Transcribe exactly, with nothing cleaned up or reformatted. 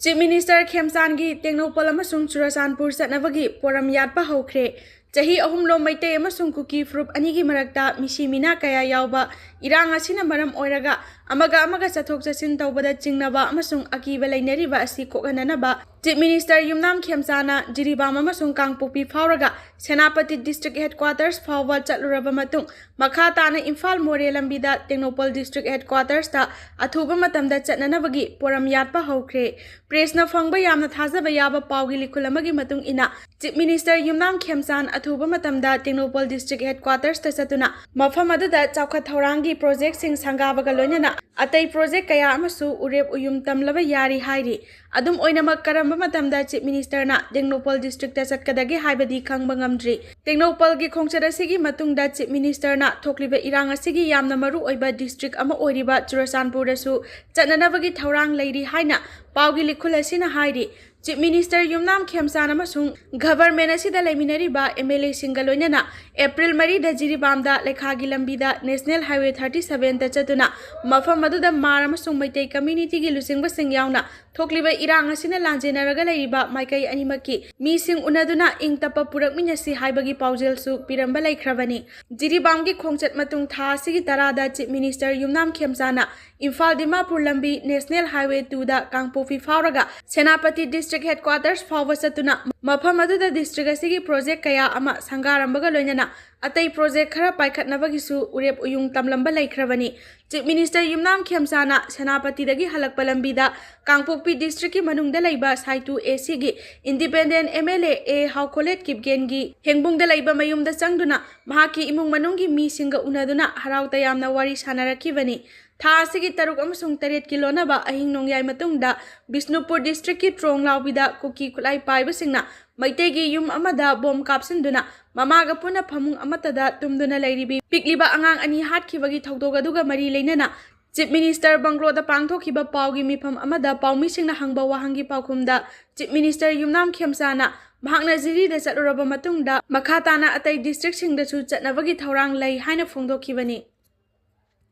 Chief minister ꯈꯦꯝꯆꯥꯟꯒꯤ Tengnoupal ꯑꯃꯁꯨꯡ ꯆꯨꯔꯆꯥꯟꯄꯨꯔ ꯆꯠꯅꯕꯒꯤ ꯄꯣꯔꯝ ꯌꯥꯠꯄ ꯍꯧꯈ꯭ꯔꯦ꯫ ꯆꯍꯤ ꯑꯍꯨꯝꯂꯣꯝ ꯃꯩꯇꯩ ꯑꯃꯁꯨꯡ ꯀꯨꯀꯤ ꯐꯨꯔꯨꯞ ꯑꯅꯤꯒꯤ ꯃꯔꯛꯇ ꯃꯤꯁꯤ ꯃꯤꯅꯥ ꯀꯌꯥ ꯌꯥꯎꯕ ꯏꯔꯥꯡ ꯑꯁꯤꯅ ꯃꯔꯝ ꯑꯣꯏꯔꯒ ꯑꯃꯒ ꯑꯃꯒ ꯆꯠꯊꯣꯛ ꯆꯠꯁꯤꯟ ꯇꯧꯕꯗ ꯆꯤꯡꯅꯕ ꯑꯃꯁꯨꯡ ꯑꯀꯤꯕ ꯂꯩꯅꯔꯤꯕ ꯑꯁꯤ ꯀꯣꯛꯍꯟꯅꯅꯕ ꯆꯤꯐ ꯃꯤꯅꯤꯁꯇꯔ ꯌꯨꯝꯅꯥꯝ ꯈꯦꯝꯆꯥꯟꯅ ꯖꯤꯔꯤꯕꯥꯝ ꯑꯃꯁꯨꯡ ꯀꯥꯡꯄꯣꯛꯄꯤ ꯐꯥꯎꯔꯒ ꯁꯦꯅꯥꯄꯇꯤ ꯗꯤꯁꯇ꯭ꯔꯤꯛ ꯍꯦꯗꯀ꯭ꯋꯥꯇꯔꯁ ꯐꯥꯎꯕ ꯆꯠꯂꯨꯔꯕ ꯃꯇꯨꯡ, ꯃꯈꯥ ꯇꯥꯅ ꯏꯝꯐꯥꯜ ꯃꯣꯔꯦ ꯂꯝꯕꯤꯗ ꯇꯦꯡꯅꯧꯄꯜ ꯗꯤꯁꯇ꯭ꯔꯤꯛ ꯍꯦꯗꯀ꯭ꯋꯥꯇꯔꯁꯇ ꯑꯊꯨꯕ ꯃꯇꯝꯗ ꯆꯠꯅꯅꯕꯒꯤ ꯄꯣꯔꯝ ꯌꯥꯠꯄ ꯍꯧꯈ꯭ꯔꯦ꯫ ꯄ꯭ꯔꯦꯁꯅ ꯐꯪꯕ ꯌꯥꯝꯅ ꯊꯥꯖꯕ ꯌꯥꯕ ꯄꯥꯎꯒꯤ ꯂꯤꯈꯨꯜ ꯑꯃꯒꯤ ꯃꯇꯨꯡ ꯏꯟꯅ, ꯆꯤꯐ ꯃꯤꯅꯤꯁꯇꯔ ꯌꯨꯝꯅꯥꯝ ꯈꯦꯝꯆꯥꯟ ꯑꯊꯨꯕ ꯃꯇꯝꯗ ꯇꯦꯡꯅꯧꯄꯜ ꯗꯤꯁꯇ꯭ꯔꯤꯛ ꯍꯦꯗꯀ꯭ꯋꯥꯇꯔꯁꯇ ꯆꯠꯇꯨꯅ ꯃꯐꯝ ꯑꯗꯨꯗ ꯆꯥꯎꯈꯠ ꯊꯧꯔꯥꯡꯒꯤ ꯄ꯭ꯔꯣꯖꯦꯛꯁꯤꯡ ꯁꯪꯒꯥꯕꯒ ꯂꯣꯏꯅꯅ ꯑꯇꯩ ꯄ꯭ꯔꯣꯖꯦꯛ ꯀꯌꯥ ꯑꯃꯁꯨ ꯎꯔꯦꯞ ꯎꯌꯨꯝ ꯇꯝꯂꯕ ꯌꯥꯔꯤ ꯍꯥꯏꯔꯤ꯫ ꯑꯗꯨꯝ ꯑꯣꯏꯅꯃꯛ, ꯀꯔꯝꯕ ꯃꯇꯝꯗ ꯆꯤꯐ ꯃꯤꯅꯤꯁꯇꯔꯅ ꯇꯦꯡꯅꯧꯄꯜ ꯗꯤꯁꯇ꯭ꯔꯤꯛꯇ ꯆꯠꯀꯗꯒꯦ ꯍꯥꯏꯕꯗꯤ ꯈꯪꯕ ꯉꯝꯗ꯭ꯔꯤ꯫ ꯇꯦꯡꯅꯧꯄꯜꯒꯤ ꯈꯣꯡꯆꯠ ꯑꯁꯤꯒꯤ ꯃꯇꯨꯡꯗ ꯆꯤꯐ ꯃꯤꯅꯤꯁꯇꯔꯅ ꯊꯣꯛꯂꯤꯕ ꯏꯔꯥꯡ ꯑꯁꯤꯒꯤ ꯌꯥꯝꯅ ꯃꯔꯨ ꯑꯣꯏꯕ ꯗꯤꯁꯇ꯭ꯔꯤꯛ ꯑꯃ ꯑꯣꯏꯔꯤꯕ ꯆꯨꯔꯆꯥꯟꯄꯨꯔꯗꯁꯨ ꯆꯠꯅꯅꯕꯒꯤ ꯊꯧꯔꯥꯡ ꯂꯩꯔꯤ ꯍꯥꯏꯅ ꯄꯥꯎꯒꯤ ꯂꯤꯈꯨꯜ ꯑꯁꯤꯅ ꯍꯥꯏꯔꯤ꯫ ꯆꯤꯐ ꯃꯤꯅꯤꯁꯇꯔ ꯌꯨꯝꯅꯥꯝ ꯈꯦꯝꯆꯥꯟ ꯑꯃꯁꯨꯡ ꯒꯚꯔꯟꯃꯦꯟꯠ ꯑꯁꯤꯗ ꯂꯩꯃꯤꯟꯅꯔꯤꯕ ꯑꯦꯝ ꯑꯦꯜ ꯑꯦꯁꯤꯡꯒ ꯂꯣꯏꯅꯅ ꯑꯦꯄ꯭ꯔꯤꯜ ꯃꯔꯤꯗ ꯖꯤꯔꯤꯕꯥꯝꯗ ꯂꯩꯈꯥꯒꯤ ꯂꯝꯕꯤꯗ ꯅꯦꯁꯅꯦꯜ ꯍꯥꯏꯋꯦ ꯊꯥꯔꯇꯤ ꯁꯚꯦꯟꯗ ꯆꯠꯇꯨꯅ ꯃꯐꯝ ꯑꯗꯨꯗ ꯃꯥꯔ ꯑꯃꯁꯨꯡ ꯃꯩꯇꯩ ꯀꯝꯃ꯭ꯌꯨꯅꯤꯇꯤꯒꯤ ꯂꯨꯆꯤꯡꯕꯁꯤꯡ ꯌꯥꯎꯅ ꯊꯣꯛꯂꯤꯕ ꯏꯔꯥꯡ ꯑꯁꯤꯅ ꯂꯥꯟꯖꯦꯟꯅꯔꯒ ꯂꯩꯔꯤꯕ ꯃꯥꯏꯀꯩ ꯑꯅꯤꯃꯛꯀꯤ ꯃꯤꯁꯤꯡ ꯎꯅꯗꯨꯅ ꯏꯪ ꯇꯞꯄ ꯄꯨꯔꯛꯃꯤꯟꯅꯁꯤ ꯍꯥꯏꯕꯒꯤ ꯄꯥꯎꯖꯦꯜꯁꯨ ꯄꯤꯔꯝꯕ ꯂꯩꯈ꯭ꯔꯕꯅꯤ꯫ ꯖꯤꯔꯤꯕꯥꯝꯒꯤ ꯈꯣꯡꯆꯠ ꯃꯇꯨꯡ ꯊꯥ ꯑꯁꯤꯒꯤ ꯇꯔꯥꯗ ꯆꯤꯐ ꯃꯤꯅꯤꯁꯇꯔ ꯌꯨꯝꯅꯥꯝ ꯈꯦꯝꯆꯥꯟꯅ ꯏꯝꯐꯥꯜ ꯗꯤꯃꯥꯄꯨꯔ ꯂꯝꯕꯤ ꯅꯦꯁꯅꯦꯜ ꯍꯥꯏꯋꯦ ꯇꯨꯗ ꯀꯥꯡꯄꯣꯛꯄꯤ ꯐꯥꯎꯔꯒ ꯁꯦꯅꯥꯄꯇꯤ ꯗꯤꯁꯇ꯭ꯔꯤꯛ ꯍꯦꯗꯀ꯭ꯋꯥꯇꯔꯁ ꯐꯥꯎꯕ ꯆꯠꯇꯨꯅ ꯃꯐꯝ ꯑꯗꯨꯗ ꯗꯤꯁꯇ꯭ꯔꯤꯛ ꯑꯁꯤꯒꯤ ꯄ꯭ꯔꯣꯖꯦꯛ ꯀꯌꯥ ꯑꯃ ꯁꯪꯒꯥꯔꯝꯕꯒ ꯂꯣꯏꯅꯅ ꯑꯇꯩ ꯄ꯭ꯔꯣꯖꯦꯛ ꯈꯔ ꯄꯥꯏꯈꯠꯅꯕꯒꯤꯁꯨ ꯎꯔꯦꯞ ꯎꯌꯨꯡ ꯇꯝꯂꯝꯕ ꯂꯩꯈ꯭ꯔꯕꯅꯤ꯫ ꯆꯤꯐ ꯃꯤꯅꯤꯁꯇꯔ ꯌꯨꯝꯅꯥꯝ ꯈꯦꯝꯆꯥꯟꯅ ꯁꯦꯅꯥꯄꯇꯤꯗꯒꯤ ꯍꯜꯂꯛꯄ ꯂꯝꯕꯤꯗ ꯀꯥꯡꯄꯣꯛꯄꯤ ꯗꯤꯁꯇ꯭ꯔꯤꯛꯀꯤ ꯃꯅꯨꯡꯗ ꯂꯩꯕ ꯁꯥꯏꯇꯨ ꯑꯦ ꯁꯤꯒꯤ ꯏꯟꯗꯤꯄꯦꯟꯗꯦꯟꯠ ꯑꯦꯝ ꯑꯦꯜ ꯑꯦ ꯑꯦ ꯍꯥꯎꯈꯣꯂꯦꯠ ꯀꯤꯞꯒꯦꯟꯒꯤ ꯍꯦꯡꯕꯨꯡꯗ ꯂꯩꯕ ꯃꯌꯨꯝꯗ ꯆꯪꯗꯨꯅ ꯃꯍꯥꯛꯀꯤ ꯏꯃꯨꯡ ꯃꯅꯨꯡꯒꯤ ꯃꯤꯁꯤꯡꯒ ꯎꯅꯗꯨꯅ ꯍꯔꯥꯎ ꯇꯌꯥꯝꯅ ꯋꯥꯔꯤ ꯁꯥꯅꯔꯛꯈꯤꯕꯅꯤ꯫ ꯊꯥ ꯑꯁꯤꯒꯤ ꯇꯔꯨꯛ ꯑꯃꯁꯨꯡ ꯇꯔꯦꯠꯀꯤ ꯂꯣꯟꯅꯕ ꯑꯍꯤꯡ ꯅꯣꯡꯌꯥꯏ ꯃꯇꯨꯡꯗ ꯕꯤꯁꯅꯨꯄꯨꯔ ꯗꯤꯁꯇ꯭ꯔꯤꯛꯀꯤ ꯇ꯭ꯔꯣꯡ ꯂꯥꯎꯕꯤꯗ ꯀꯨꯀꯤ ꯈꯨꯠꯂꯥꯏ ꯄꯥꯏꯕꯁꯤꯡꯅ ꯃꯩꯇꯩꯒꯤ ꯌꯨꯝ ꯑꯃꯗ ꯕꯣꯝ ꯀꯥꯞꯁꯤꯟꯗꯨꯅ ꯃꯃꯥꯒ ꯄꯨꯟꯅ ꯐꯃꯨꯡ ꯑꯃꯠꯇꯗ ꯇꯨꯝꯗꯨꯅ ꯂꯩꯔꯤꯕꯤ ꯄꯤꯛꯂꯤꯕ ꯑꯉꯥꯡ ꯑꯅꯤ ꯍꯥꯠꯈꯤꯕꯒꯤ ꯊꯧꯗꯣꯛ ꯑꯗꯨꯒ ꯃꯔꯤ ꯂꯩꯅꯅ ꯆꯤꯐ ꯃꯤꯅꯤꯁꯇꯔ ꯕꯪꯒ꯭ꯂꯣꯗ ꯄꯥꯡꯊꯣꯛꯈꯤꯕ ꯄꯥꯎꯒꯤ ꯃꯤꯐꯝ ꯑꯃꯗ ꯄꯥꯎꯃꯤꯁꯤꯡꯅ ꯍꯪꯕ ꯋꯥꯍꯪꯒꯤ ꯄꯥꯎꯈꯨꯝꯗ ꯆꯤꯐ ꯃꯤꯅꯤꯁꯇꯔ ꯌꯨꯝꯅꯥꯝ ꯈꯦꯝꯆꯥꯟꯅ ꯃꯍꯥꯛꯅ ꯖꯤꯔꯤꯗ ꯆꯠꯂꯨꯔꯕ ꯃꯇꯨꯡꯗ ꯃꯈꯥ ꯇꯥꯅ ꯑꯇꯩ ꯗꯤꯁꯇ꯭ꯔꯤꯛꯁꯤꯡꯗꯁꯨ ꯆꯠꯅꯕꯒꯤ ꯊꯧꯔꯥꯡ ꯂꯩ ꯍꯥꯏꯅ ꯐꯣꯡꯗꯣꯛꯈꯤꯕꯅꯤ꯫